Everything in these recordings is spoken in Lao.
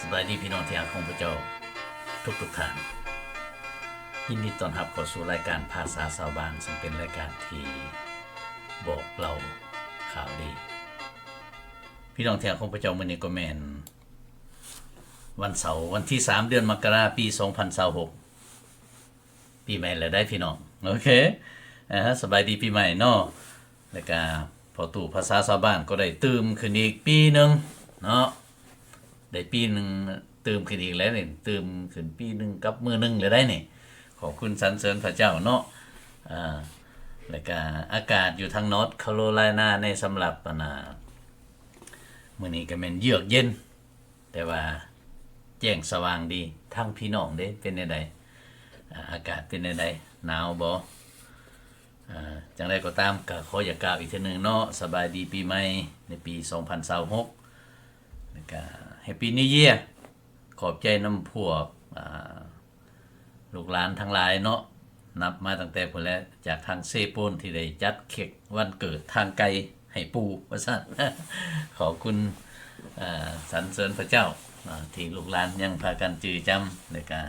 ສະບາຍດີພີ່ນ້ອງທີ່ຮັກຂອງພະເຈົ້າທຸກໆທ່ານ. ຍິນດີຕ້ອນຮັບເຂົ້າສູ່ລາຍການພາສາຊາວບ້ານ, ເຊິ່ງເປັນລາຍການທີ່ບອກເລົ່າຂ່າວດີ. ພີ່ນ້ອງທີ່ຮັກຂອງພະເຈົ້າ, ມື້ນີ້ກໍແມ່ນວັນເສົາ, ວັນທີສາມ ເດືອນມະກະລາ ປີສອງພັນຊາວຫົກ. ປີໃໝ່ແລ້ວໄດ໋ພີ່ນ້ອງ. ໂອເຄ ອາ ສະບາຍດີປີໃໝ່ເນາະ. ແລ້ວກະພໍ່ຕູ້ພາສາຊາວບ້ານກໍໄດ້ຕື່ມຂຶ້ນອີກປີໜຶ່ງເນາະ, ໄດ້ປີໜຶ່ງ ຕື່ມຂຶ້ນອີກແລ້ວນີ້, ຕື່ມຂຶ້ນປີໜຶ່ງກັບມື້ໜຶ່ງແລ້ວໄດ໋ນີ້. ຂອບຄຸນສັນເສີນພະເຈົ້າເນາະ. ອາ ແລ້ວກະອາກາດຢູ່ທາງ North Carolina ໃນສຳລັບ ອັນນ່າ ມື້ນີ້ກໍແມ່ນເຢືອກເຢັນ ແຕ່ວ່າແຈ້ງສະຫວ່າງດີ. ທາງພີ່ນ້ອງເດ້ ເປັນແນວໃດ? ອາ ອາກາດເປັນແນວໃດ? ໜາວບໍ່? ອາ ຈັ່ງໃດກໍຕາມ ກໍຂໍຢາກກ່າວອີກເທື່ອໜຶ່ງເນາະ, ສະບາຍດີປີໃໝ່ໃນປີສອງພັນຊາວຫົກ ແລ້ວກະ Happy New Year. ຂອບໃຈນຳພວກ ອາ ລູກຫຼານທັງຫຼາຍເນາະ, ນັບມາຕັ້ງແຕ່ພຸ້ນແຫຼະ ຈາກທາງເຊໂປນທີ່ໄດ້ຈັດເຄັກວັນເກີດທາງໄກໃຫ້ປູ່ວ່າຊັ້ນ. ຂອບຄຸນ ອາ ສັນເສີນພະເຈົ້າ ອາ ທີ່ລູກຫຼານຍັງພາກັນຈື່ຈຳ ແລ້ວກະ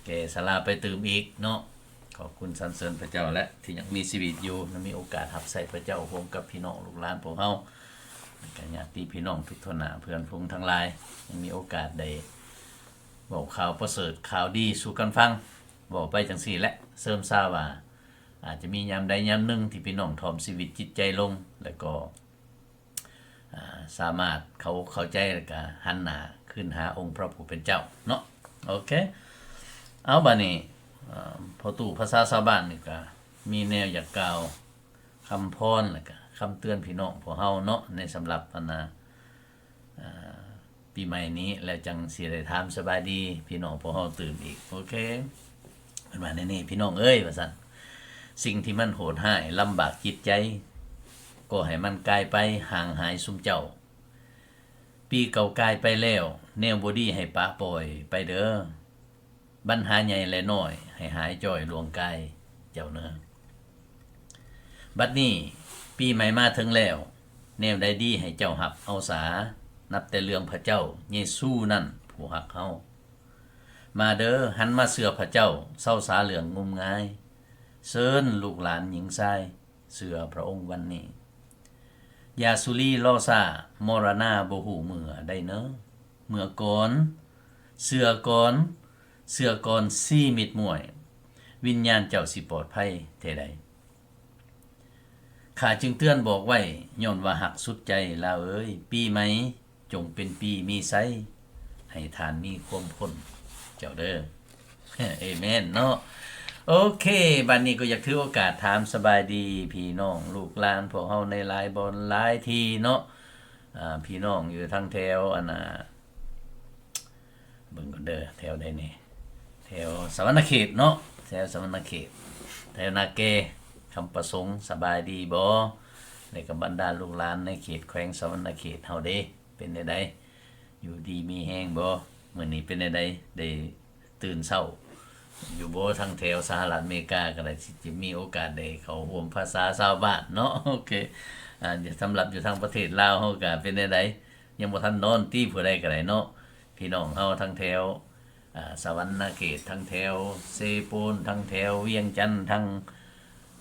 ແກ່ສາລາໄປຕື່ມອີກເນາະ. ຂອບຄຸນສັນເສີນພະເຈົ້າແຫຼະ ທີ່ຍັງມີຊີວິດຢູ່ ແລະ ມີໂອກາດຮັບໃຊ້ພະເຈົ້າຮ່ວມກັບພີ່ນ້ອງລູກຫຼານພວກເຮົາ ແລະ ກະຍາດຕິພີ່ນ້ອງທຸກທົ່ວໜ້າ ເພື່ອນຝູງທັງຫຼາຍ ຍັງມີໂອກາດໄດ້ເວົ້າຂ່າວປະເສີດ ຂ່າວດີສູ່ກັນຟັງ. ເວົ້າໄປຈັ່ງຊີ້ແຫຼະ ເສີມຊາວ່າ ອາດຈະມີຍາມໃດຍາມໜຶ່ງທີ່ພີ່ນ້ອງຖ່ອມຊີວິດຈິດໃຈລົງ ແລະກໍ ອາ ສາມາດເຂົ້າອົກເຂົ້າໃຈ ແລ້ວກະຫັນໜ້າຄືນຫາອົງພະຜູ້ເປັນເຈົ້າເນາະ. ໂອເຄ ເອົາ ບາດນີ້ ອາ ພໍ່ຕູ້ພາສາຊາວບ້ານນີ້ກະມີແນວຢາກກ່າວຄຳພອນ ແລ້ວກະຄຳເຕືອນພີ່ນ້ອງພວກເຮົາເນາະ ໃນສຳລັບ ອັນນ່າ ອາ ປີໃໝ່ນີ້ ແລ້ວຈັ່ງຊິໄດ້ຖາມສະບາຍດີພີ່ນ້ອງພວກເຮົາຕື່ມອີກ. ໂອເຄ ເພິ່ນວ່າແນວນີ້ ພີ່ນ້ອງເອີຍ ວ່າຊັ້ນ, ສິ່ງທີ່ມັນໂຫດຮ້າຍລຳບາກຈິດໃຈ ກໍໃຫ້ມັນກາຍໄປ ຫ່າງຫາຍຊຸມເຈົ້າ. ປີເກົ່າກາຍໄປແລ້ວ ແນວບໍ່ດີໃຫ້ປະປ່ອຍໄປເດີ. ບັນຫາໃຫຍ່ ແລະ ນ້ອຍ ໃຫ້ຫາຍຈ່ອຍລ່ວງກາຍເຈົ້າເນີ. ບັດນີ້ປີໃໝ່ມາເຖິງແລ້ວ, ແນວໃດດີໃຫ້ເຈົ້າຮັບເອົາສາ, ນັບແຕ່ເລື່ອງພະເຈົ້າເຢຊູນັ້ນຜູ້ຮັກເຮົາ. ມາເດີ, ຫັນມາເຊື່ອພະເຈົ້າ, ເຊົາສາເລື່ອງງົມງາຍ. ເຊີນລູກຫຼານຍິງຊາຍ ເຊື່ອພະອົງວັນນີ້. ຢ່າສຸລີລໍຊ້າ, ມໍລະນາບໍ່ຮູ້ເມື່ອໃດເນີ. ເມື່ອກ່ອນ, ເຊື່ອກ່ອນ, ເຊື່ອກ່ອນຊີມິດມວຍ, ວິນຍານເຈົ້າຊິປອດໄພແທ້ໃດ. ຂ້າຈຶ່ງເຕືອນບອກໄວ້, ຍ້ອນວ່າຮັກສຸດໃຈ, ລາວເອີຍ, ປີໃໝ່ ຈົ່ງເປັນປີມີໄຊ ໃຫ້ທ່ານມີຄວາມພົ້ນເຈົ້າເດີ. ເອເມນເນາະ. ໂອເຄ ບັດນີ້ກໍຢາກຖືໂອກາດຖາມສະບາຍດີພີ່ນ້ອງລູກຫຼານພວກເຮົາໃນຫຼາຍບ່ອນຫຼາຍທີ່ເນາະ. ອາ ພີ່ນ້ອງຢູ່ທາງແຖວ ອັນນ່າ ເບິ່ງກ່ອນເດີ ແຖວໃດແດ່? ແຖວສະຫວັນນະເຂດເນາະ, ແຖວສະຫວັນນະເຂດ, ແຖວນາແກ, ຄຳປະສົງ, ສະບາຍດີບໍ່? ແລະກໍບັນດາລູກຫຼານໃນເຂດແຂວງສະຫວັນນະເຂດເຮົາເດ້ ເປັນແນວໃດ? ຢູ່ດີມີແຮງບໍ່? ມື້ນີ້ເປັນແນວໃດ? ໄດ້ຕື່ນເຊົ້າຢູ່ບໍ່? ທາງແຖວສະຫະລັດອາເມລິກາກໍໄດ້ ຊິມີໂອກາດໄດ້ເຂົ້າຮ່ວມພາສາຊາວບ້ານເນາະ. ໂອເຄ ອາ ສຳລັບຢູ່ທາງປະເທດລາວເຮົາກໍເປັນແນວໃດ? ຍັງບໍ່ທັນນອນຕິ ຜູ້ໃດກໍໄດ້ເນາະ. ພີ່ນ້ອງເຮົາທາງແຖວ ອາ ສະຫວັນນະເຂດ, ທາງແຖວເຊໂປນ, ທາງແຖວວຽງຈັນ, ທາງ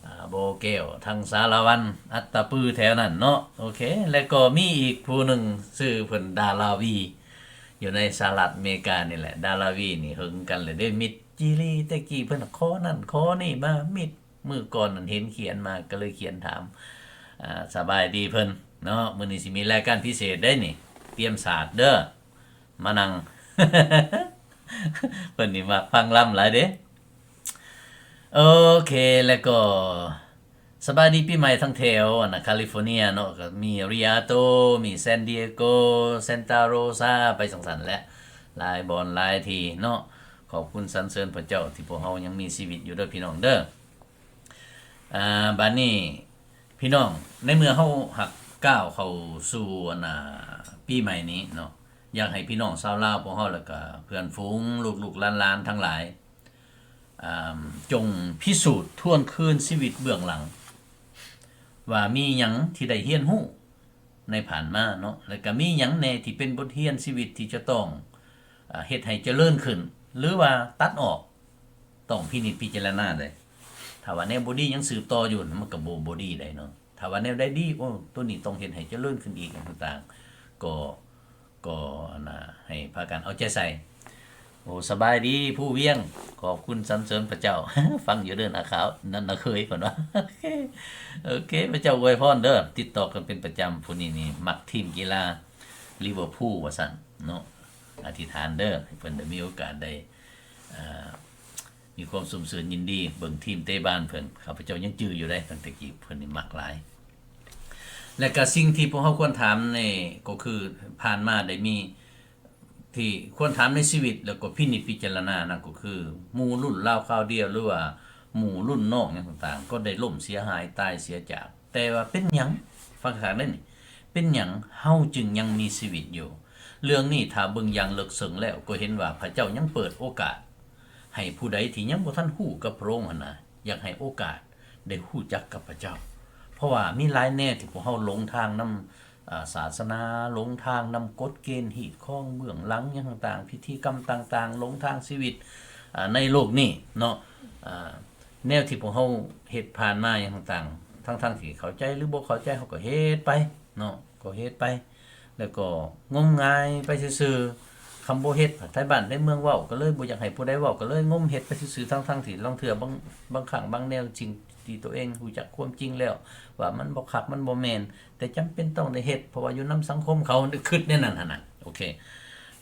ອາ ບໍ່ແກ້ວ, ທາງສາລະວັນ, ອັດຕະປື ແຖວນັ້ນເນາະ. ໂອເຄ ແລ້ວກໍມີອີກຜູ້ໜຶ່ງ ຊື່ເພິ່ນດາລາວີ ຢູ່ໃນສະຫະລັດອາເມລິການີ້ແຫຼະ. ດາລາວີນີ້ເຫິງກັນແລ້ວເດ້ ມິດຈີຣີ ແຕ່ກີ້ເພິ່ນຂໍນັ້ນຂໍນີ້ມາ ມິດ ມື້ກ່ອນນັ້ນເຫັນຂຽນມາ ກໍເລີຍຂຽນຖາມ ອາ ສະບາຍດີເພິ່ນເນາະ. ມື້ນີ້ຊິມີລາຍການພິເສດເດ້ນີ້ ຕຽມສາດເດີ ມານັ່ງ ເພິ່ນນີ້ມັກຟັງລຳຫຼາຍເດ້. ໂອເຄ ແລ້ວກໍສະບາຍດີປີໃໝ່ທັງແຖວ ອັນນ່າ ຄາລິຟໍເນຍເນາະ, ກໍມີຣີອາໂຕ, ມີແຊນດີເອໂກ, ແຊນຕາໂຣຊາ ໄປຈັ່ງຊັ້ນແຫຼະ ຫຼາຍບ່ອນຫຼາຍທີ່ເນາະ. ຂອບຄຸນສັນເສີນພະເຈົ້າທີ່ພວກເຮົາຍັງມີຊີວິດຢູ່ເດີພີ່ນ້ອງເດີ. ອາ ບາດນີ້ ພີ່ນ້ອງ ໃນເມື່ອເຮົາຫາກກ້າວເຂົ້າສູ່ ອັນນ່າ ປີໃໝ່ນີ້ເນາະ, ຢາກໃຫ້ພີ່ນ້ອງຊາວລາວພວກເຮົາ ແລ້ວກະເພື່ອນຝູງ ລູກໆຫຼານໆທັງຫຼາຍ ອາ ຈົ່ງພິສູດທວນຄືນຊີວິດເບື້ອງຫຼັງ ວ່າມີຫຍັງທີ່ໄດ້ຮຽນຮູ້ໃນຜ່ານມາເນາະ, ແລ້ວກະມີຫຍັງແດ່ທີ່ເປັນບົດຮຽນຊີວິດທີ່ຈະຕ້ອງ ເຮັດໃຫ້ຈະເລີນຂຶ້ນ ຫຼືວ່າຕັດອອກ ຕ້ອງພິນິດພິຈາລະນາເດ້. ຖ້າວ່າແນວບໍ່ດີຍັງສືບຕໍ່ຢູ່ ມັນກໍບໍ່ ບໍ່ດີໄດ໋ເນາະ. ຖ້າວ່າແນວໃດດີ ໂອ້ ໂຕນີ້ຕ້ອງເຮັດໃຫ້ຈະເລີນຂຶ້ນອີກ ຫຍັງຕ່າງໆ ກໍ ກໍ ອັນນ່າ ໃຫ້ພາກັນເອົາໃຈໃສ່. ໂອ້ ສະບາຍດີຜູ້ວຽງ ຂອບຄຸນສັນເສີນພະເຈົ້າ. ຟັງຢູ່ເດີນາຂາວ ນັ້ນນາເຄີຍ ເພິ່ນວ່າ. ໂອເຄ ພະເຈົ້າອວຍພອນເດີ ຕິດຕໍ່ກັນເປັນປະຈຳ. ຜູ້ນີ້ນີ້ມັກທີມກິລາ ລິເວີພູ ວ່າຊັ້ນເນາະ. ອະທິດຖານເດີ ໃຫ້ເພິ່ນໄດ້ມີໂອກາດໄດ້ ເອີ ມີຄວາມຊຸມຊື່ນຍິນດີເບິ່ງທີມເຕະບານເພິ່ນ. ຂ້າພະເຈົ້າຍັງຈື່ຢູ່ເດ້ ຕັ້ງແຕ່ກີ້ເພິ່ນນີ້ມັກຫຼາຍ. ແລະກະສິ່ງທີ່ພວກເຮົາຄວນຖາມນີ້ກໍຄື ຜ່ານມາໄດ້ມີທີ່ຄວນຖາມໃນຊີວິດ ແລ້ວກໍພິນິດພິຈາລະນາ ນັ້ນກໍຄື ໝູ່ລຸ້ນລາວຄາວດຽວ ຫຼືວ່າໝູ່ລຸ້ນນ້ອງຫຍັງຕ່າງໆ ກໍໄດ້ລົ້ມເສຍຫາຍ ຕາຍເສຍຈາກ. ແຕ່ວ່າເປັນຫຍັງ ຟັງຄັກເດີນີ້ ເປັນຫຍັງເຮົາຈຶ່ງຍັງມີຊີວິດຢູ່? ເລື່ອງນີ້ຖ້າເບິ່ງຢ່າງເລິກເຊິ່ງແລ້ວ ກໍເຫັນວ່າພະເຈົ້າຍັງເປີດໂອກາດໃຫ້ຜູ້ໃດທີ່ຍັງບໍ່ທັນຮູ້ກັບພະອົງຫັ້ນນະ ຢາກໃຫ້ໂອກາດໄດ້ຮູ້ຈັກກັບພະເຈົ້າ. ເພາະວ່າມີຫຼາຍແນວທີ່ພວກເຮົາຫຼົງທາງນຳ ອາ ສາສະໜາ, ຫຼົງທາງນຳກົດເກນຮີດຄອງເບື້ອງຫຼັງຫຍັງຕ່າງໆ, ພິທີກຳຕ່າງໆ, ຫຼົງທາງຊີວິດ ອາ ໃນໂລກນີ້ເນາະ. ອາ ແນວທີ່ພວກເຮົາເຮັດຜ່ານມາຫຍັງຕ່າງໆ ທັງໆທີ່ເຂົ້າໃຈ ຫຼື ບໍ່ເຂົ້າໃຈ ເຮົາກໍເຮັດໄປເນາະ, ກໍເຮັດໄປ ແລ້ວກໍງົມງາຍໄປຊື່ໆ. ຄຳບໍ່ເຮັດ ໄທບ້ານໄທເມືອງເວົ້າ ກໍເລີຍບໍ່ຢາກໃຫ້ຜູ້ໃດເວົ້າ ກໍເລີຍງົມເຮັດໄປຊື່ໆ ທັງໆທີ່ລາງເທື່ອບາງ ບາງຄັ້ງບາງແນວ ສິ່ງທີ່ຕົວເອງຮູ້ຈັກຄວາມຈິງແລ້ວ ວ່າມັນບໍ່ຄັກ ມັນບໍ່ແມ່ນ ແຕ່ຈຳເປັນຕ້ອງໄດ້ເຮັດ ເພາະວ່າຢູ່ນຳສັງຄົມເຂົາ ຄຶດແນວນັ້ນຫັ້ນນະ. ໂອເຄ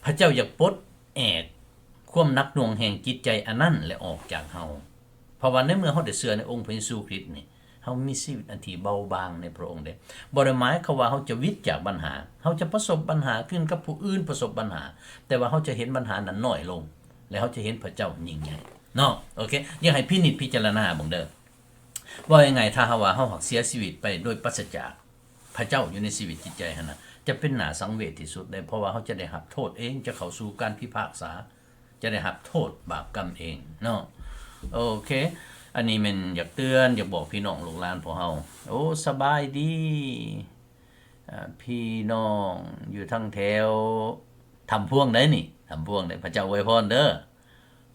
ພະເຈົ້າຢາກປົດແອກຄວາມໜັກໜ່ວງແຫ່ງຈິດໃຈອັນນັ້ນ ແລະ ອອກຈາກເຮົາ. ເພາະວ່າໃນເມື່ອເຮົາໄດ້ເຊື່ອໃນອົງພະເຢຊູຄຣິດນີ້ ເຮົາມີຊີວິດອັນທີ່ເບົາບາງໃນພະອົງເດ້. ບໍ່ໄດ້ໝາຍຄວາມວ່າເຮົາຈະຫວິດຈາກບັນຫາ, ເຮົາຈະປະສົບບັນຫາຄືກັນກັບຜູ້ອື່ນປະສົບບັນຫາ, ແຕ່ວ່າເຮົາຈະເຫັນບັນຫານັ້ນໜ້ອຍລົງ ແລະ ເຮົາຈະເຫັນພະເຈົ້າຍິ່ງໃຫຍ່ເນາະ. ໂອເຄ ຢາກໃຫ້ພິນິດພິຈາລະນາເບິ່ງເດີ. ເວົ້າງ່າຍໆ ຖ້າຫາກວ່າເຮົາຫາກເສຍຊີວິດໄປໂດຍປາສະຈາກພະເຈົ້າຢູ່ໃນຊີວິດຈິດໃຈຫັ້ນນະ ຈະເປັນໜ້າສັງເວດທີ່ສຸດເດ້, ເພາະວ່າເຮົາຈະໄດ້ຮັບໂທດເອງ, ຈະເຂົ້າສູ່ການພິພາກສາ, ຈະໄດ້ຮັບໂທດບາບກຳເອງເນາະ. ໂອເຄ ອັນນີ້ແມ່ນຢາກເຕືອນ, ຢາກບອກພີ່ນ້ອງລູກຫຼານພວກເຮົາ. ໂອ້ ສະບາຍດີ ອາ ພີ່ນ້ອງຢູ່ທາງແຖວຖ້ຳພວງໃດ໋ນີ້, ຖ້ຳພວງໃດ໋, ພະເຈົ້າອວຍພອນເດີ.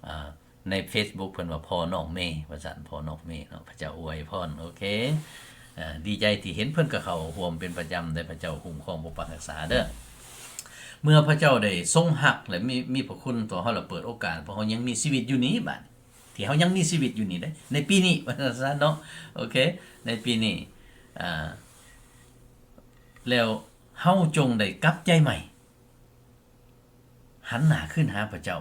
ອາ ໃນເຟສບຸກເພິ່ນວ່າພໍ່ນ້ອງເມ ວ່າຊັ້ນ, ພໍ່ນ້ອງເມເນາະ, ພະເຈົ້າອວຍພອນ. ໂອເຄ ອາ ດີໃຈທີ່ເຫັນເພິ່ນກໍເຂົ້າຮ່ວມເປັນປະຈຳເດ້, ພະເຈົ້າຄຸ້ມຄອງປົກປັກຮັກສາເດີ. ເມື່ອພະເຈົ້າໄດ້ຊົງຮັກ ແລະ ມີ ມີພະຄຸນຕໍ່ເຮົາ ແລະ ເປີດໂອກາດໃຫ້ພວກເຮົາຍັງມີຊີວິດຢູ່ນີ້, ບາດທີ່ເຮົາຍັງມີຊີວິດຢູ່ນີ້ເດ້, ໃນປີນີ້ ວ່າຊັ້ນເນາະ. ໂອເຄ ໃນປີນີ້ ອາ ແລ້ວເຮົາຈົ່ງໄດ້ກັບໃຈໃໝ່ ຫັນໜ້າຄືນຫາພະເຈົ້າ,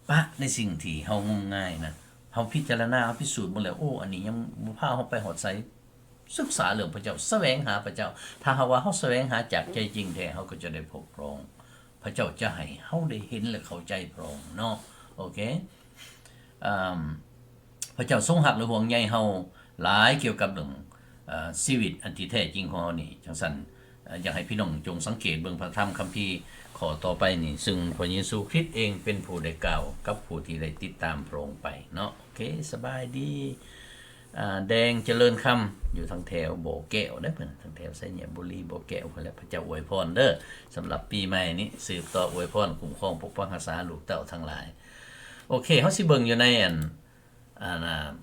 ປະໃນສິ່ງທີ່ເຮົາງົມງາຍນະ. ເຮົາພິຈາລະນາ, ເຮົາພິສູດເບິ່ງແລ້ວ, ໂອ້ ອັນນີ້ຍັງບໍ່ພາເຮົາໄປຮອດໃສ. ສຶກສາເລື່ອງພະເຈົ້າ, ສະແຫວງຫາພະເຈົ້າ. ຖ້າຫາກວ່າເຮົາສະແຫວງຫາຈາກໃຈຈິງແທ້, ເຮົາກໍຈະໄດ້ພົບພະອົງ. ພະເຈົ້າຈະໃຫ້ເຮົາໄດ້ເຫັນ ແລະ ເຂົ້າໃຈພະອົງເນາະ. ໂອເຄ ອາ ພະເຈົ້າຊົງຮັກ ແລະ ຫ່ວງໃຍເຮົາຫຼາຍກ່ຽວກັບເລື່ອງ ເອີ ຊີວິດອັນທີ່ແທ້ຈິງຂອງເຮົານີ້. ຈັ່ງຊັ້ນ ເອີ ຢາກໃຫ້ພີ່ນ້ອງຈົ່ງສັງເກດເບິ່ງພະທຳຄຳພີຂໍ້ຕໍ່ໄປນີ້, ຊຶ່ງພະເຢຊູຄຣິດເອງເປັນຜູ້ໄດ້ກ່າວກັບຜູ້ທີ່ໄດ້ຕິດຕາມພະອົງໄປເນາະ. ໂອເຄ ສະບາຍດີ ອາ ແດງຈະເລີນຄຳ ຢູ່ທາງແຖວບໍ່ແກ້ວເດ້ເພິ່ນ, ທາງແຖວໄຊຍະບູລີ ບໍ່ແກ້ວພຸ້ນແຫຼະ. ພະເຈົ້າອວຍພອນເດີ ສຳລັບປີໃໝ່ນີ້, ສືບຕໍ່ອວຍພອນ ຄຸ້ມຄອງປົກປັກຮັກສາລູກເຕົ້າທັງຫຼາຍ. ໂອເຄ ເຮົາຊິເບິ່ງຢູ່ໃນອັນ ອັນ ອາ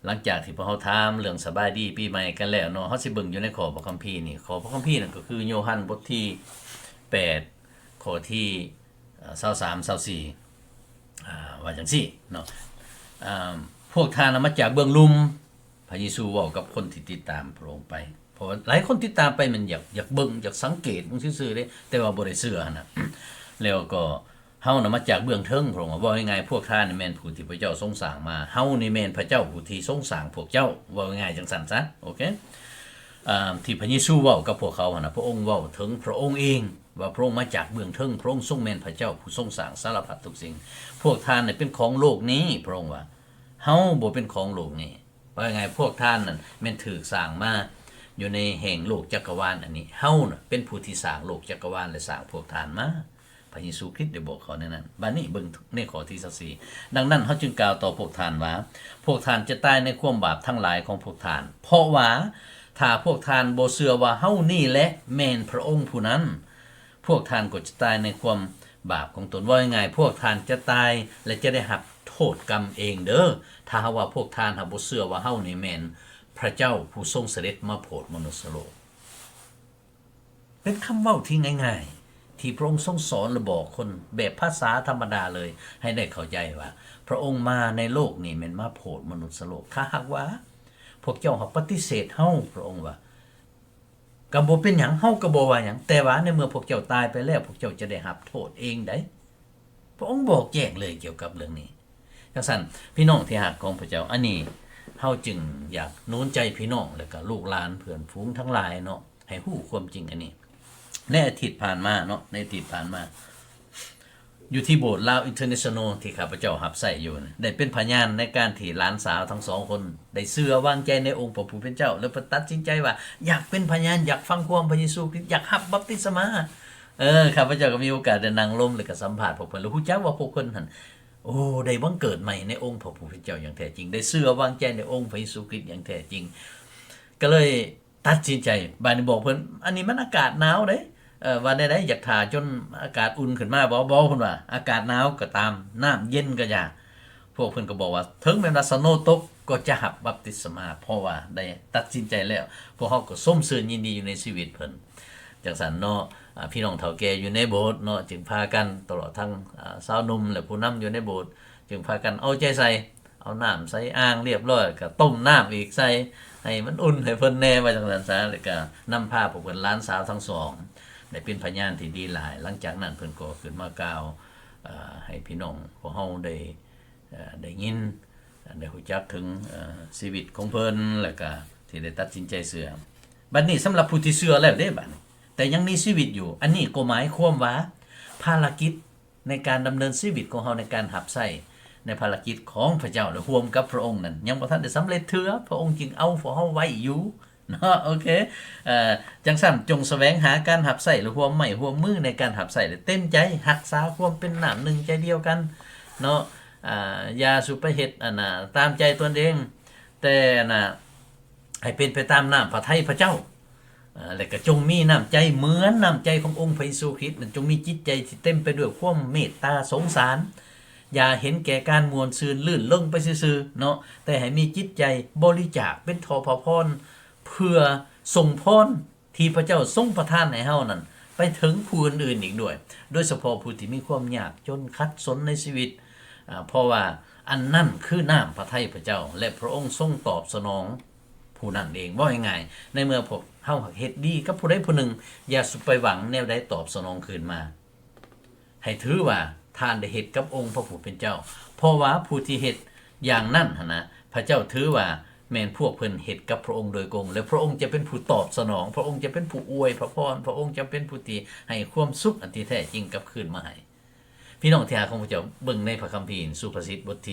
ຫຼັງຈາກທີ່ພວກເຮົາຖາມເລື່ອງສະບາຍດີປີໃໝ່ກັນແລ້ວເນາະ, ເຮົາຊິເບິ່ງຢູ່ໃນຂໍ້ພະຄຳພີນີ້. ຂໍ້ພະຄຳພີນັ້ນກໍຄືໂຍຮັນບົດທີແປດ ຂໍ້ທີ ເອີ ຊາວສາມ ຊາວສີ່ ອາ ວ່າຈັ່ງຊີ້ເນາະ, ອາ ພວກທ່ານນະມາຈາກເບື້ອງລຸ່ມ, ພະເຢຊູເວົ້າກັບຄົນທີ່ຕິດຕາມພະອົງໄປ. ເພາະວ່າຫຼາຍຄົນຕິດຕາມໄປ ມັນຢາກ ຢາກເບິ່ງ ຢາກສັງເກດເບິ່ງຊື່ໆເດ້, ແຕ່ວ່າບໍ່ໄດ້ເຊື່ອຫັ້ນນະ. ແລ້ວກໍ ເຮົານະມາຈາກເບື້ອງເທິງ, ພະອົງວ່າ ເວົ້າງ່າຍໆ ພວກທ່ານນີ້ແມ່ນຜູ້ທີ່ພະເຈົ້າຊົງສ້າງມາ, ເຮົານີ້ແມ່ນພະເຈົ້າຜູ້ທີ່ຊົງສ້າງພວກເຈົ້າ, ເວົ້າງ່າຍໆ ຈັ່ງຊັ້ນຊະ. ໂອເຄ ອາ ທີ່ພະເຢຊູເວົ້າກັບພວກເຂົາຫັ້ນນະ, ພະອົງເວົ້າເຖິງພະອົງເອງ ວ່າພະອົງມາຈາກເບື້ອງເທິງ, ພະອົງຊົງແມ່ນພະເຈົ້າຜູ້ຊົງສ້າງສາລະພັດທຸກສິ່ງ. ພວກທ່ານນີ້ເປັນຂອງໂລກນີ້, ພະອົງວ່າ ເຮົາບໍ່ເປັນຂອງໂລກນີ້. ເວົ້າງ່າຍໆ ພວກທ່ານນັ້ນແມ່ນຖືກສ້າງມາຢູ່ໃນແຫ່ງໂລກຈັກກະວານອັນນີ້, ເຮົານະເປັນຜູ້ທີ່ສ້າງໂລກຈັກກະວານ ແລະ ສ້າງພວກທ່ານມາ. ພະເຢຊູຄຣິດໄດ້ບອກເຂົາແນວນັ້ນ. ບາດນີ້ເບິ່ງໃນຂໍ້ທີຊາວສີ່, ດັ່ງນັ້ນເຮົາຈຶ່ງກ່າວຕໍ່ພວກທ່ານວ່າ ພວກທ່ານຈະຕາຍໃນຄວາມບາບທັງຫຼາຍຂອງພວກທ່ານ, ເພາະວ່າຖ້າພວກທ່ານບໍ່ເຊື່ອວ່າເຮົານີ້ແຫຼະແມ່ນພະອົງຜູ້ນັ້ນ, ພວກທ່ານກໍຈະຕາຍໃນຄວາມ ບາບຂອງຕົນ. ເວົ້າງ່າຍໆ ພວກທ່ານຈະຕາຍ ແລະ ຈະໄດ້ຮັບໂທດກຳເອງເດີ້ ຖ້າຫາກວ່າພວກທ່ານຫາກບໍ່ເຊື່ອວ່າເຮົານີ້ແມ່ນພະເຈົ້າຜູ້ຊົງສະເດັດມາໂຜດມະນຸດສະໂລກ. ເປັນຄຳເວົ້າທີ່ງ່າຍໆ ທີ່ພະອົງຊົງສອນ ແລະ ບອກຄົນແບບພາສາທຳມະດາເລີຍ ໃຫ້ໄດ້ເຂົ້າໃຈວ່າ ພະອົງມາໃນໂລກນີ້ແມ່ນມາໂຜດມະນຸດສະໂລກ. ຖ້າຫາກວ່າພວກເຈົ້າຫາກປະຕິເສດເຮົາ, ພະອົງວ່າ, ກໍບໍ່ເປັນຫຍັງ, ເຮົາກໍບໍ່ວ່າຫຍັງ, ແຕ່ວ່າໃນເມື່ອພວກເຈົ້າຕາຍໄປແລ້ວ, ພວກເຈົ້າຈະໄດ້ຮັບໂທດເອງໃດ໋. ພະອົງບອກແຈ້ງເລີຍກ່ຽວກັບເລື່ອງນີ້. ຈັ່ງຊັ້ນ ພີ່ນ້ອງທີ່ຮັກຂອງພະເຈົ້າ, ອັນນີ້ເຮົາຈຶ່ງຢາກໜູນໃຈພີ່ນ້ອງ ແລະ ກະລູກຫຼານເພື່ອນຝູງທັງຫຼາຍເນາະ ໃຫ້ຮູ້ຄວາມຈິງອັນນີ້. ໃນອາທິດຜ່ານມາເນາະ, ໃນອາທິດຜ່ານມາ ຢູ່ທີ່ໂບດລາວອິນເຕີເນຊັນນໍ ທີ່ຂ້າພະເຈົ້າຮັບໃຊ້ຢູ່ນະ ໄດ້ເປັນພະຍານໃນການທີ່ຫຼານສາວທັງສອງຄົນໄດ້ເຊື່ອວາງໃຈໃນອົງພະຜູ້ເປັນເຈົ້າ ແລ້ວເພິ່ນຕັດສິນໃຈວ່າຢາກເປັນພະຍານ, ຢາກຟັງຄວາມພະເຢຊູຄຣິດ, ຢາກຮັບບັບຕິສະມາ. ເອີ ຂ້າພະເຈົ້າກໍມີໂອກາດໄດ້ນັ່ງລົມ ແລະ ກໍສຳພາດພວກເພິ່ນ ແລະ ຮູ້ຈັກວ່າພວກເພິ່ນຫັ້ນ ໂອ້ ໄດ້ບັງເກີດໃໝ່ໃນອົງພະຜູ້ເປັນເຈົ້າຢ່າງແທ້ຈິງ, ໄດ້ເຊື່ອວາງໃຈໃນອົງພະເຢຊູຄຣິດຢ່າງແທ້ຈິງ, ກໍເລີຍຕັດສິນໃຈ. ບາດນີ້ບອກເພິ່ນ ອັນນີ້ມັນອາກາດໜາວເດ້, ເອີ ວ່າແນວໃດ ຢາກຖ້າຈົນອາກາດອຸ່ນຂຶ້ນມາບໍ? ບໍ່, ເພິ່ນວ່າ ອາກາດໜາວກໍຕາມ, ນ້ຳເຢັນກໍຢ່າ. ພວກເພິ່ນກໍບອກວ່າ ເຖິງແມ່ນວ່າສະໂນຕົກກໍຈະຮັບບັບຕິສະມາ, ເພາະວ່າໄດ້ຕັດສິນໃຈແລ້ວ. ພວກເຮົາກໍຊົມເຊີຍຍິນດີຢູ່ໃນຊີວິດເພິ່ນ. ຈັ່ງຊັ້ນເນາະ ອາ ພີ່ນ້ອງເຖົ້າແກ່ຢູ່ໃນໂບດເນາະ ຈຶ່ງພາກັນ ຕະຫຼອດທັງ ອາ ຊາວໜຸ່ມ ແລະ ຜູ້ນຳຢູ່ໃນໂບດ ຈຶ່ງພາກັນເອົາໃຈໃສ່ ເອົານ້ຳໃສ່ອ່າງລຽບຮ້ອຍ ກໍຕົ້ມນ້ຳອີກໃສ່ ໃຫ້ມັນອຸ່ນໃຫ້ເພິ່ນແດ່ ວ່າຈັ່ງຊັ້ນຊະ ແລ້ວກໍນຳພາພວກເພິ່ນ ຫຼານສາວທັງສອງ ໄດ້ເປັນພະຍານທີ່ດີຫຼາຍ. ຫຼັງຈາກນັ້ນເພິ່ນກໍຂຶ້ນມາກ່າວ ເອີ ໃຫ້ພີ່ນ້ອງພວກເຮົາໄດ້ ເອີ ໄດ້ຍິນ ໄດ້ຮູ້ຈັກເຖິງ ເອີ ຊີວິດຂອງເພິ່ນ ແລ້ວກະທີ່ໄດ້ຕັດສິນໃຈເຊື່ອ. ບັດນີ້ສຳລັບຜູ້ທີ່ເຊື່ອແລ້ວເດ້ ບັດນີ້ ແຕ່ຍັງມີຊີວິດຢູ່, ອັນນີ້ກໍໝາຍຄວາມວ່າພາລະກິດໃນການດຳເນີນຊີວິດຂອງເຮົາ ໃນການຮັບໃຊ້ໃນພາລະກິດຂອງພະເຈົ້າ ແລະ ຮ່ວມກັບພະອົງນັ້ນ ຍັງບໍ່ທັນໄດ້ສຳເລັດເທື່ອ, ພະອົງຈຶ່ງເອົາພວກເຮົາໄວ້ຢູ່ ເນາະ. ໂອເຄ ເອີ ຈັ່ງຊັ້ນ ຈົ່ງສະແຫວງຫາການຮັບໃຊ້ ແລະ ຮ່ວມໄມ້ຮ່ວມມືໃນການຮັບໃຊ້ ແລະ ເຕັມໃຈຮັກສາຄວາມເປັນນ້ຳໜຶ່ງໃຈດຽວກັນເນາະ. ອາ ຢ່າສູ່ໄປເຮັດ ອັນນ່າ ຕາມໃຈຕົນເອງ, ແຕ່ ອັນນ່າ ໃຫ້ເປັນໄປຕາມນ້ຳພະໄທພະເຈົ້າ. ເອີ ແລະ ກໍຈົ່ງມີນ້ຳໃຈເໝືອນນ້ຳໃຈຂອງອົງພະເຢຊູຄຣິດ, ແລະ ຈົ່ງມີຈິດໃຈທີ່ເຕັມໄປດ້ວຍຄວາມເມດຕາສົງສານ. ຢ່າເຫັນແກ່ການມ່ວນຊື່ນລື່ນເລິງໄປຊື່ໆເນາະ, ແຕ່ໃຫ້ມີຈິດໃຈບໍລິຈາກເປັນທໍ່ພະພອນ ເພື່ອສົ່ງພອນທີ່ພະເຈົ້າຊົງປະທານໃຫ້ເຮົານັ້ນ ໄປເຖິງຜູ້ອື່ນໆອີກດ້ວຍ, ໂດຍສະເພາະຜູ້ທີ່ມີຄວາມຍາກຈົນຂັດສົນໃນຊີວິດ, ອາ ເພາະວ່າອັນນັ້ນຄືນ້ຳພະໄທພະເຈົ້າ ແລະ ພະອົງຊົງຕອບສະໜອງຜູ້ນັ້ນເອງ. ເວົ້າງ່າຍໆ ໃນເມື່ອພວກເຮົາເຮັດດີກັບຜູ້ໃດຜູ້ໜຶ່ງ, ຢ່າສຸໄປຫວັງແນວໃດຕອບສະໜອງຄືນມາ. ໃຫ້ຖືວ່າທ່ານໄດ້ເຮັດກັບອົງພະຜູ້ເປັນເຈົ້າ, ເພາະວ່າຜູ້ທີ່ເຮັດຢ່າງນັ້ນຫັ້ນນະ ພະເຈົ້າຖືວ່າແມ່ນພວກເພິ່ນເຮັດກັບພະອົງໂດຍກົງ, ແລະ ພະອົງຈະເປັນຜູ້ຕອບສະໜອງ, ພະອົງຈະເປັນຜູ້ອວຍພະພອນ, ພະອົງຈະເປັນຜູ້ທີ່ໃຫ້ຄວາມສຸກອັນທີ່ແທ້ຈິງກັບຄືນມາໃຫ້. ພີ່ນ້ອງທີ່ຮັກຂອງພະເຈົ້າ, ເບິ່ງໃນພະຄຳພີສຸພາສິດບົດທ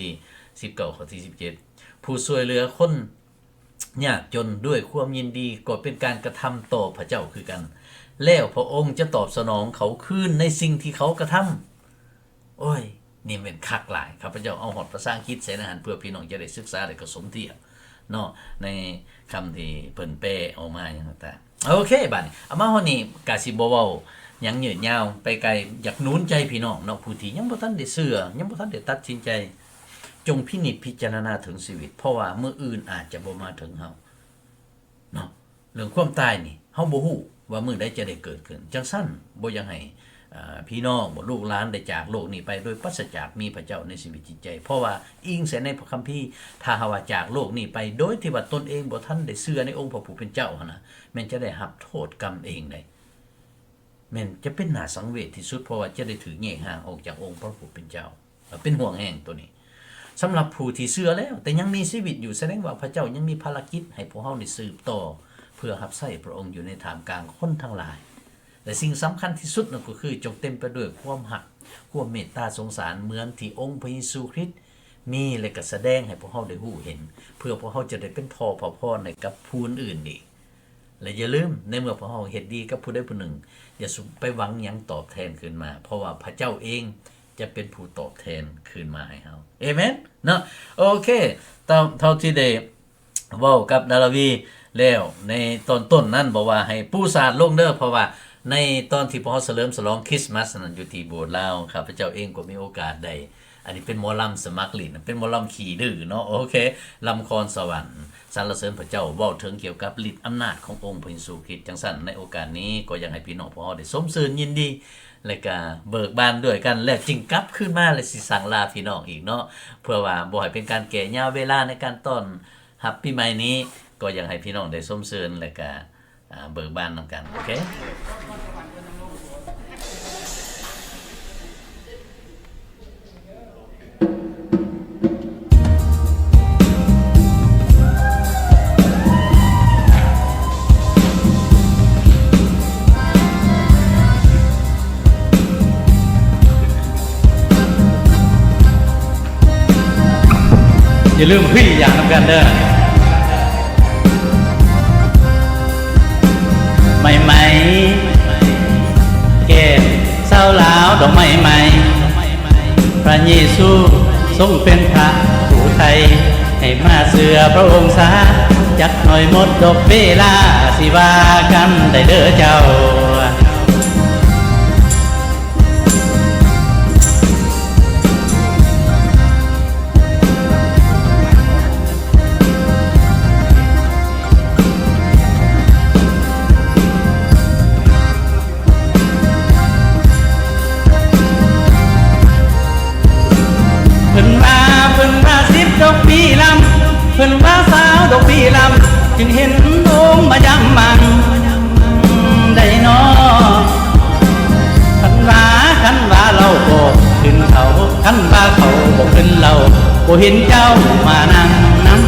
ີສິບເກົ້າ ຂໍ້ທີສິບເຈັດ, ຜູ້ຊ່ວຍເຫຼືອຄົນ ຍາກຈົນດ້ວຍຄວາມຍິນດີ ກໍເປັນການກະທຳຕໍ່ພະເຈົ້າຄືກັນ, ແລ້ວພະອົງຈະຕອບສະໜອງເຂົາຄືນໃນສິ່ງທີ່ເຂົາກະທຳ. ໂອ້ຍ ນີ້ແມ່ນຄັກຫຼາຍ, ຂ້າພະເຈົ້າເອົາຮອດພາສາອັງກິດໃສ່ໃນຫັ້ນ ເພື່ອພີ່ນ້ອງຈະໄດ້ສຶກສາ ແລະ ກໍສົມທຽບເນາະ ໃນຄຳທີ່ເພິ່ນແປອອກມາຫຍັງຕ່າງໆ. ໂອເຄ ບາດນີ້ເອົາມາຮອດນີ້ ກະຊິບໍ່ເວົ້າຫຍັງຍືດຍາວໄປໄກ, ຢາກໜູນໃຈພີ່ນ້ອງເນາະ ຜູ້ທີ່ຍັງບໍ່ທັນໄດ້ເຊື່ອ, ຍັງບໍ່ທັນໄດ້ຕັດສິນໃຈ. ຈົ່ງພິນິດພິຈາລະນາເຖິງຊີວິດ, ເພາະວ່າມື້ອື່ນອາດຈະບໍ່ມາເຖິງເຮົາເນາະ. ເລື່ອງຄວາມຕາຍນີ້ ເຮົາບໍ່ຮູ້ວ່າມື້ໃດຈະໄດ້ເກີດຂຶ້ນ. ຈັ່ງຊັ້ນ ບໍ່ຢາກໃຫ້ ເອີ ພີ່ນ້ອງ ບໍ່ລູກຫຼານໄດ້ຈາກໂລກນີ້ໄປໂດຍປາສະຈາກມີພະເຈົ້າໃນຊີວິດຈິດໃຈ. ເພາະວ່າອີງໃສ່ໃນພະຄຳພີ, ຖ້າຫາກວ່າຈາກໂລກນີ້ໄປໂດຍທີ່ວ່າຕົນເອງບໍ່ທັນໄດ້ເຊື່ອໃນອົງພະຜູ້ເປັນເຈົ້າຫັ້ນນະ, ແມ່ນຈະໄດ້ຮັບໂທດກຳເອງໃດ. ແມ່ນຈະເປັນໜ້າສັງເວດທີ່ສຸດ, ເພາະວ່າຈະໄດ້ຖືກແຍກຫ່າງອອກຈາກອົງພະຜູ້ເປັນເຈົ້າ. ເປັນຫ່ວງແຮງໂຕນີ້. ສຳລັບຜູ້ທີ່ເຊື່ອແລ້ວ ແຕ່ຍັງມີຊີວິດຢູ່, ສະແດງວ່າພະເຈົ້າຍັງມີພາລະກິດໃຫ້ພວກເຮົາໄດ້ສືບຕໍ່ ເພື່ອຮັບໃຊ້ພະອົງຢູ່ໃນທ່າມກາງຄົນທັງຫຼາຍ. ແລະ ສິ່ງສຳຄັນທີ່ສຸດນັ້ນກໍຄື ຈົ່ງເຕັມໄປດ້ວຍຄວາມຮັກ, ຄວາມເມດຕາສົງສານ ເໝືອນທີ່ອົງພະເຢຊູຄຣິດມີ ແລະ ກໍສະແດງໃຫ້ພວກເຮົາໄດ້ຮູ້ເຫັນ, ເພື່ອພວກເຮົາຈະໄດ້ເປັນທໍ່ພະພອນໃຫ້ກັບຜູ້ອື່ນອີກ. ແລະ ຢ່າລືມ, ໃນເມື່ອພວກເຮົາເຮັດດີກັບຜູ້ໃດຜູ້ໜຶ່ງ, ຢ່າສຸໄປຫວັງຫຍັງຕອບແທນຄືນມາ, ເພາະວ່າພະເຈົ້າເອງຈະເປັນຜູ້ຕອບແທນຄືນມາໃຫ້ເຮົາ. ເອເມນເນາະ. ໂອເຄ, ເທົ່າ ເທົ່າທີ່ໄດ້ເວົ້າກັບດາລາວີແລ້ວໃນຕອນຕົ້ນນັ້ນ, ບອກວ່າໃຫ້ປູສາດລົງເດີ້, ເພາະວ່າ ໃນຕອນທີ່ພວກເຮົາສະເຫຼີມສະຫຼອງຄຣິສມາສນັ້ນ ຢູ່ທີ່ໂບດລາວ ຂ້າພະເຈົ້າເອງກໍມີໂອກາດໄດ້ ອັນນີ້ເປັນໝໍລຳສະໝັກຫຼິ້ນ ເປັນໝໍລຳຂີ້ດື້ເນາະ ໂອເຄ ລຳຄອນສະຫວັນ. ສັນລະເສີນພະເຈົ້າ ເວົ້າເຖິງກ່ຽວກັບລິດອຳນາດຂອງອົງພະເຢຊູຄຣິດ. ຈັ່ງຊັ້ນ ໃນໂອກາດນີ້ກໍຢາກໃຫ້ພີ່ນ້ອງພວກເຮົາໄດ້ຊົມຊື່ນຍິນດີ ແລະກະເບີກບານດ້ວຍກັນ ແລ້ວຈຶ່ງກັບຄືນມາ ແລະຊິສັ່ງລາພີ່ນ້ອງອີກເນາະ ເພື່ອວ່າບໍ່ໃຫ້ເປັນການແກ່ຍາວເວລາໃນການຕ້ອນຮັບປີໃໝ່ນີ້ ກໍຢາກໃຫ້ພີ່ນ້ອງໄດ້ຊົມຊື່ນ ແລະກະ ອ່າ ເບີກບານນຳກັນ ໂອເຄ. ຢ່າລືມຮີ້ຢາກນຳກັນເດີ້. ໃໝ່ໆ ແກ່ຊາວລາວດອກໄມ້ໃໝ່ ພະເຢຊູຊົງເປັນພະຜູ້ໄຖ່ ໃຫ້ມາເຊື່ອພະອົງຊາ ຈັກໜ້ອຍໝົດດອກເວລາ ຊິວ່າກັນໄດ້ເດີ້ເຈົ້າ. ເພິ່ນວ່າ ເພິ່ນວ່າສິບດອກປີລຳ ເພິ່ນວ່າຊາວດອກປີລຳ ຈຶ່ງເຫັນອົງມາຢາມມັນໄດ້ນໍ. ຄັນວ່າ ຄັນວ່າເລົ່າບໍ່ຂຶ້ນເຂົາ ຄັນວ່າເຂົາບໍ່ຂຶ້ນເລົ່າ ບໍ່ເຫັນເຈົ້າມານັ່ງນຳ.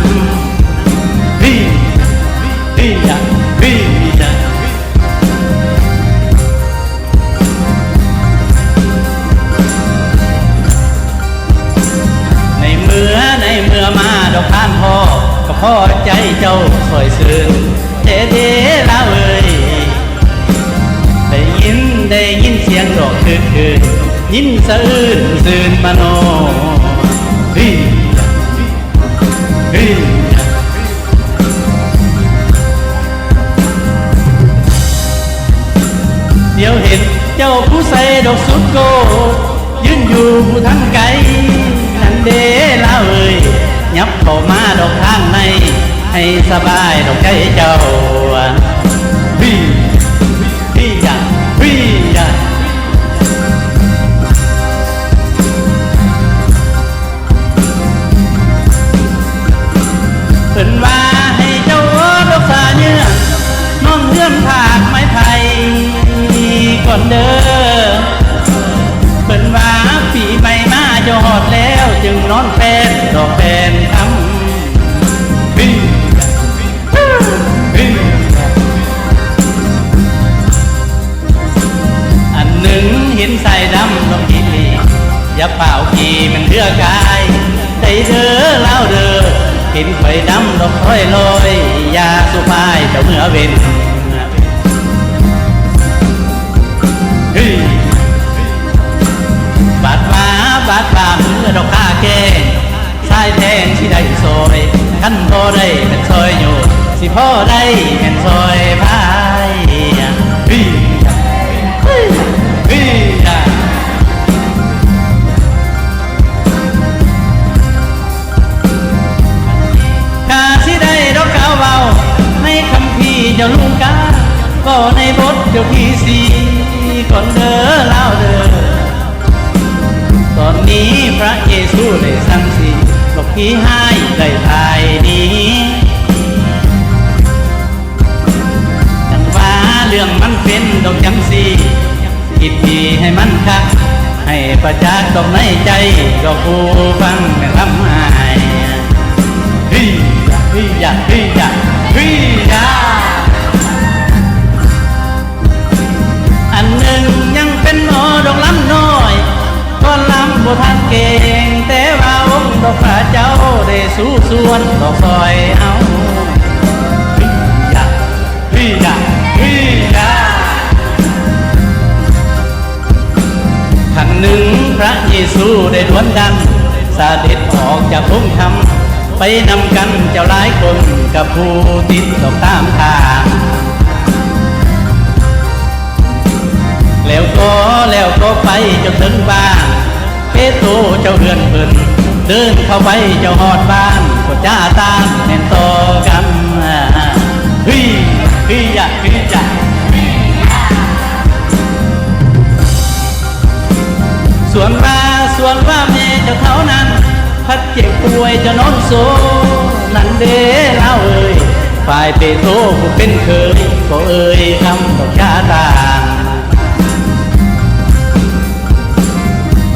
ໃນເມື່ອ ໃນເມື່ອມາດອກທ່ານພໍ່ ກໍພໍໃຈເຈົ້າຊ່ອຍຊື່ນແດ່ເດລາວເອີຍ. ໄດ້ຍິນ ໄດ້ຍິນສຽງດອກຄືນ ຍິນສະອື່ນຊື່ນມາໂນ. ດຽວເຫັນເຈົ້າຜູ້ໃສ່ດອກສຸດໂກ້ ຢືນຢູ່ຜູ້ທາງໄກນັ້ນເດລາວເອີຍ. ຫຍັບເຂົ້າມາດອກທາງໃນ ໃຫ້ສະບາຍດອກໃຈເຈົ້າ. ເພິ່ນວ່າໃຫ້ເຈົ້າໂອດອກສາເຍືອ ນອນເຮືອນຖາກໄມ້ໄຜ່ກ່ອນເດີ. ເພິ່ນວ່າປີໃໝ່ມາຈະຮອດແລ້ວ ຈຶ່ງນອນແປ້ນດອກແປ້ນຄຳ. ອັນໜຶ່ງເຫັນສາຍດຳດອກຮີລີ ຢ່າຟ້າວຂີ່ແມ່ນເຮືອກາຍໄດ້ເດີລາວເດີ. ເຫັນຂ້ອຍດຳດອກຄ່ອຍລອຍ ຢ່າສຸພາຍເຈົ້າເມືອເວັນ. ບາດວ່າ ບາດວ່າເມືອດອກຂ້າແກງ ສາຍແພງຊິໄດ້ຊ່ອຍ ຄັນບໍ່ໄດ້ແມ່ນຊ່ອຍໂຍກ ຊິພໍໄດ້ແມ່ນຊ່ອຍພາຍ. ກະຊິໄດ້ດອກກ່າວເວົ້າໃນຄຳພີເຈົ້າລຸງກາ ເວົ້າໃນບົດເຈົ້າພີຊີກ່ອນເດີລາວເດີ. ຕອນນີ້ພະເຢຊູໄດ້ສັ່ງສີ ພວກຜີຮ້າຍໄດ້ພາຍໜີ. ຈັ່ງວ່າເລື່ອງມັນເປັນດອກຈັ່ງຊີ້ ຄິດດີໃຫ້ມັນຄັກ ໃຫ້ປະຈັກດອກໃນໃຈ ດອກຜູ້ຟັງແມ່ນລຳອ້າຍ. ຮີຢາ ຮີຢາ ຮີຢາ ຮີຢາ. ອັນໜຶ່ງຍັງເປັນໝໍດອກລຳນ້ອຍ ກ່ອນລຳບໍ່ທັນເກັ່ງ ແຕ່ວ່າອົງດອກພະເຈົ້າໄດ້ສູ້ສວນດອກຊ່ອຍເຮົາ. ຮີຢາ ຮີຢາ ຮີຢາ. ຄັ້ງໜຶ່ງພະເຢຊູໄດ້ດວນດັນ ສະເດັດອອກຈາກໂຮງທຳ ໄປນຳກັນເຈົ້າຫຼາຍຄົນ ກັບຜູ້ຕິດຕອກຕາມທາງ. ໄປຈົນເຖິງບ້ານ ເປໂຕເຈົ້າເຮືອນເພິ່ນ ເດີນເຂົ້າໄປເຈົ້າຮອດບ້ານ ກໍຈາຕ້ານແມ່ນຕໍ່ກັນ ເຮີຍ ເຮີຍ ເຮີຍ ສວນວ່າ ສວນວ່າແມ່ເຈົ້າເຖົ້ານັ້ນ ພັດເຈັບປ່ວຍເຈົ້ານອນໂຊ ນັ້ນເດ້ລາວເອີຍ ຝ່າຍເປໂຕຜູ້ເປັນເຂີຍ ກໍເອີ່ຍຄຳດອກຈາຕ້ານ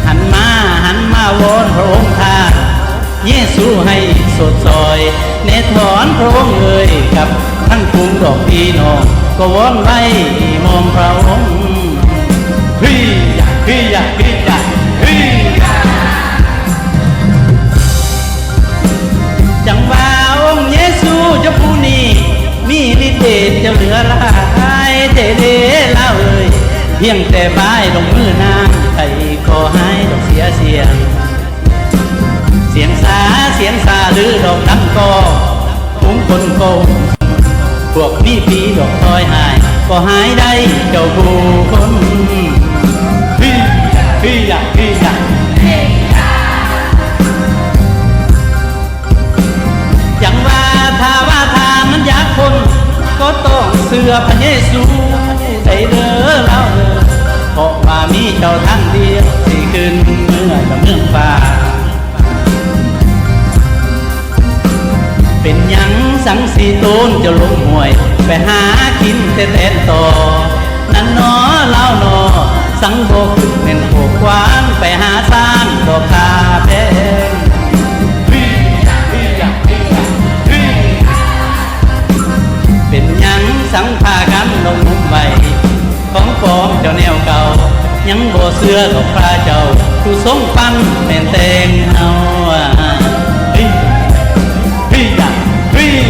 ຫັນມາ ຫັນມາວອນພະອົງທ່ານ ເຢຊູໃຫ້ສົດຊ່ອຍ ແນ່ຖອນພະອົງເອີຍ ກັບທັງຝູງດອກພີ່ນ້ອງ ກໍວອນໄວ້ມອງພະອົງ ເຮີຍ ເຮີຍ ເຮີຍ ເຮີຍ ຈັ່ງວ່າອົງເຢຊູເຈົ້າຜູ້ນີ້ ມີລິດເດດຈະເຫຼືອຫຼາຍແທ້ເດລາວເອີຍ ພຽງແຕ່ບາຍລົງມືນາງ ໃຜກໍຫາຍດອກເສຍສຽງ ສຽງສາ ສຽງສາລືດອກດັງກອງ ຝູງຄົນກໍ ພວກມີຜີດອກຄອຍຫາຍ ກໍຫາຍໄດ້ເຈົ້າຜູ້ຄົນ ເຮີຍ ເຮີຍ ເຮີຍ ຈັ່ງວ່າຖ້າວ່າທ່ານມັນຢາກພົ້ນ ກໍຕ້ອງເຊື່ອພະເຢຊູໄດ້ເດີລາວເອີຍ ເພາະວ່າມີເຈົ້າທາງດຽວ ຊິຂຶ້ນເມືອຈາກເມືອງຟ້າ ເປັນຫຍັງສັງສີໂຕນເຈົ້າລົງຫ້ວຍ ໄປຫາກິນແຕ່ແຕນຕໍ ນັ້ນໜໍລາວໜໍ ສັງບໍ່ຂຶ້ນແມ່ນໂຄກວານ ໄປຫາຊ້າງດອກຕາແພງ ເປັນຫຍັງສັງພາກັນລົງງຸມໄວ້ ຂອງປອມເຈົ້າແນວເກົ່າ ຍັງບໍ່ເຊື່ອດອກພະເຈົ້າ ຜູ້ຊົງປັນແມ່ນແຕ່ງເຮົາ ເຮີຍ ເຮີຍ ເຮີຍ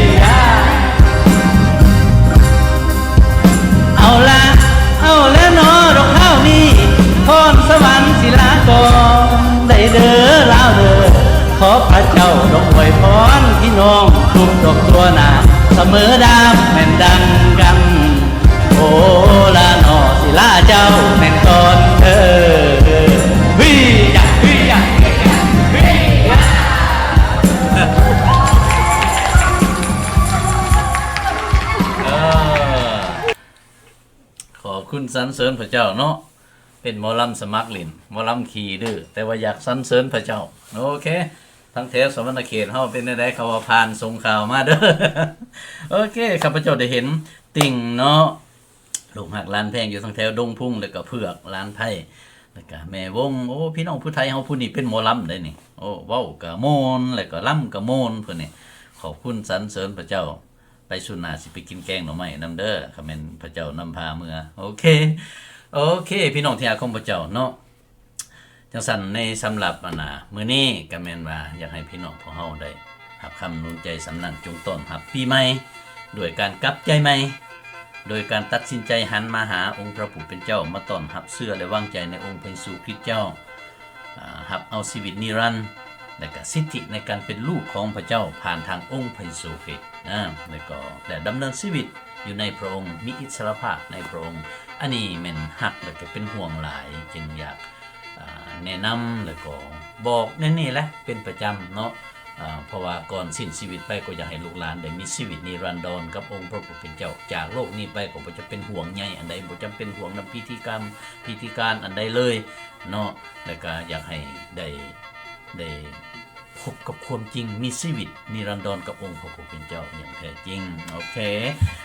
ເອົາລະ ເອົາແລ້ວເນາະດອກຄາວນີ້ ພອນສະຫວັນສິລາກອນ ໄດ້ເດີລາວເດີ ຂໍພະເຈົ້າດອກອວຍພອນ ພີ່ນ້ອງທຸກດອກທົ່ວໜ້າ ສະເໝີດາບແມ່ນດັ່ງກັນ ໂອລະເນາະ ສິລາເຈົ້າແມ່ນກ່ອນເດີ ວິຍະ ວິຍະ ວິຍະ ວິຍະ ເອີ ຂອບຄຸນສັນເສີນພະເຈົ້າເນາະ ເປັນໝໍລຳສະໝັກຫຼິ້ນ ໝໍລຳຂີ້ດື້ ແຕ່ວ່າຢາກສັນເສີນພະເຈົ້າ ໂອເຄ ທາງແຖວສະຫວັນນະເຂດເຮົາເປັນແນວໃດ ເຂົາວ່າຜ່ານສົ່ງຂ່າວມາເດີ ໂອເຄ ຂ້າພະເຈົ້າໄດ້ເຫັນຕິ່ງເນາະ ລູກຮັກຫຼານແພງຢູ່ທາງແຖວດົງພຸງ ແລ້ວກໍເຜືອກ ຫຼານໄພ ແລ້ວກໍແມ່ວົງ ໂອ້ ພີ່ນ້ອງຜູ້ໄທເຮົາຜູ້ນີ້ເປັນໝໍລຳໄດ໋ນີ້ ໂອ້ ເວົ້າກໍມ່ວນ ແລ້ວກໍລຳກໍມ່ວນ ເພິ່ນນີ້ ຂອບຄຸນສັນເສີນພະເຈົ້າ ໄປສູ່ໜ້າຊິໄປກິນແກງໜໍ່ໄມ້ນຳເດີ ຄັນແມ່ນພະເຈົ້ານຳພາເມືອ ໂອເຄ ໂອເຄ ພີ່ນ້ອງທີ່ຮັກຂອງພະເຈົ້າເນາະ ຈັ່ງຊັ້ນໃນສຳລັບ ອັນນ່າ ມື້ນີ້ກໍແມ່ນວ່າຢາກໃຫ້ພີ່ນ້ອງພວກເຮົາໄດ້ຮັບຄຳໜູນໃຈສຳນັກ ຈົ່ງຕ້ອນຮັບປີໃໝ່ດ້ວຍການກັບໃຈໃໝ່ ໂດຍການຕັດສິນໃຈຫັນມາຫາອົງພະຜູ້ເປັນເຈົ້າ ມາຕ້ອນຮັບເຊື່ອ ແລະ ວາງໃຈໃນອົງພະເຢຊູຄຣິດເຈົ້າ ອາ ຮັບເອົາຊີວິດນິລັນ ແລະກະສິດທິໃນການເປັນລູກຂອງພະເຈົ້າ ຜ່ານທາງອົງພະເຢຊູຄຣິດນະ ແລະກໍໄດ້ດຳເນີນຊີວິດຢູ່ໃນພະອົງ ມີອິດສະຫຼະພາບໃນພະອົງ ອັນນີ້ແມ່ນຮັກ ແລະກະເປັນຫ່ວງຫຼາຍ ຈຶ່ງຢາກ ອາ ແນະນຳ ແລະກໍບອກໃນນີ້ແຫຼະເປັນປະຈຳເນາະ ອາ ເພາະວ່າກ່ອນສິ້ນຊີວິດໄປ ກໍຢາກໃຫ້ລູກຫຼານໄດ້ມີຊີວິດນິລັນດອນກັບອົງພະຜູ້ເປັນເຈົ້າ ຈາກໂລກນີ້ໄປກໍບໍ່ຈຳເປັນຫ່ວງໃຍອັນໃດ ບໍ່ຈຳເປັນຫ່ວງນຳພິທີກຳ ພິທີການອັນໃດເລີຍເນາະ ແລະກະຢາກໃຫ້ໄດ້ ໄດ້ພົບກັບຄວາມຈິງ ມີຊີວິດນິລັນດອນກັບອົງພະຜູ້ເປັນເຈົ້າຢ່າງແທ້ຈິງ ໂອເຄ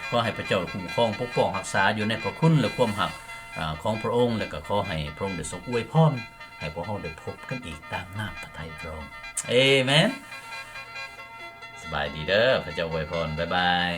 ຂໍໃຫ້ພະເຈົ້າຄຸ້ມຄອງປົກປ້ອງຮັກສາຢູ່ໃນພະຄຸນ ແລະຄວາມຮັກ ອາ ຂອງພະອົງ ແລະກະຂໍໃຫ້ພະອົງໄດ້ຊົງອວຍພອນ ໃຫ້ພວກເຮົາໄດ້ພົບກັນອີກຕາມນ້ຳພະໄທພະອົງ ເອເມນ ສະບາຍດີເດີ ພະເຈົ້າອວຍພອນ ບາຍບາຍ.